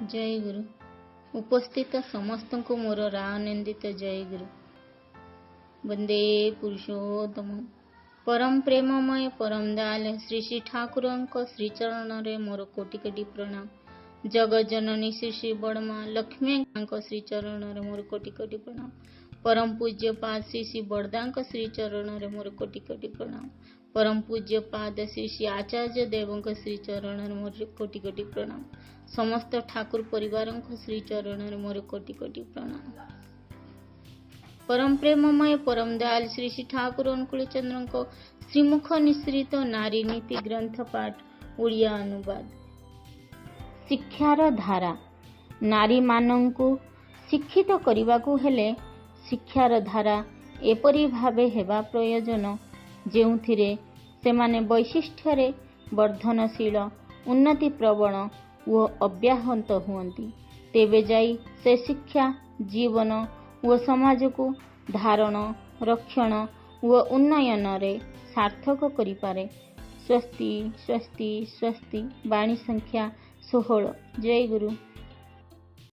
ଜୟ ଗୁରୁ। ଉପସ୍ଥିତ ସମସ୍ତଙ୍କୁ ମୋର ରାନନ୍ଦିତ ଜୟ ଗୁରୁ। ବନ୍ଦେ ପୁରୁଷୋତ୍ତମ। ପରମ ପ୍ରେମମୟ ପରମ ଦୟାଲ ଶ୍ରୀ ଶ୍ରୀ ଠାକୁରଙ୍କ ଶ୍ରୀଚରଣରେ ମୋର କୋଟି କୋଟି ପ୍ରଣାମ। ଜଗତ ଜନନୀ ଶ୍ରୀ ଶ୍ରୀ ବଡ଼ମା ଲକ୍ଷ୍ମୀଙ୍କ ଶ୍ରୀଚରଣରେ ମୋର କୋଟି କୋଟି ପ୍ରଣାମ। ପରମ ପୂଜ୍ୟ ପାଦ ଶ୍ରୀ ଶ୍ରୀ ବଡ଼ଦାଙ୍କ ଶ୍ରୀଚରଣରେ ମୋର କୋଟି କୋଟି ପ୍ରଣାମ। ପରମ ପୂଜ୍ୟ ପାଦ ଶ୍ରୀ ଶ୍ରୀ ଆଚାର୍ଯ୍ୟ ଦେବଙ୍କ ଶ୍ରୀଚରଣରେ ମୋର କୋଟି କୋଟି ପ୍ରଣାମ। ସମସ୍ତ ଠାକୁର ପରିବାରଙ୍କ ଶ୍ରୀଚରଣରେ ମୋର କୋଟି କୋଟି ପ୍ରଣାମ। ପରମ ପ୍ରେମମୟ ପରମ ଦୟାଲ ଶ୍ରୀ ଶ୍ରୀ ଠାକୁର ଅନୁକୂଳ ଚନ୍ଦ୍ରଙ୍କ ଶ୍ରୀମୁଖ ନିଃସୃତ ନାରୀ ନୀତି ଗ୍ରନ୍ଥ ପାଠ ଓଡ଼ିଆ ଅନୁବାଦ। ଶିକ୍ଷାର ଧାରା। ନାରୀମାନଙ୍କୁ ଶିକ୍ଷିତ କରିବାକୁ ହେଲେ ଶିକ୍ଷାର ଧାରା ଏପରି ଭାବେ ହେବା ପ୍ରୟୋଜନ, ଯେଉଁଥିରେ ସେମାନେ ବୈଶିଷ୍ଟ୍ୟରେ ବର୍ଦ୍ଧନଶୀଳ, ଉନ୍ନତିପ୍ରବଣ ଓ ଅବ୍ୟାହତ ହୁଅନ୍ତି। ତେବେ ଯାଇ ସେ ଶିକ୍ଷା ଜୀବନ ଓ ସମାଜକୁ ଧାରଣ, ରକ୍ଷଣ ଓ ଉନ୍ନୟନରେ ସାର୍ଥକ କରିପାରେ। ସ୍ୱସ୍ତି, ସ୍ୱସ୍ତି, ସ୍ୱସ୍ତି। ବାଣୀ ସଂଖ୍ୟା 16। ଜୟ ଗୁରୁ।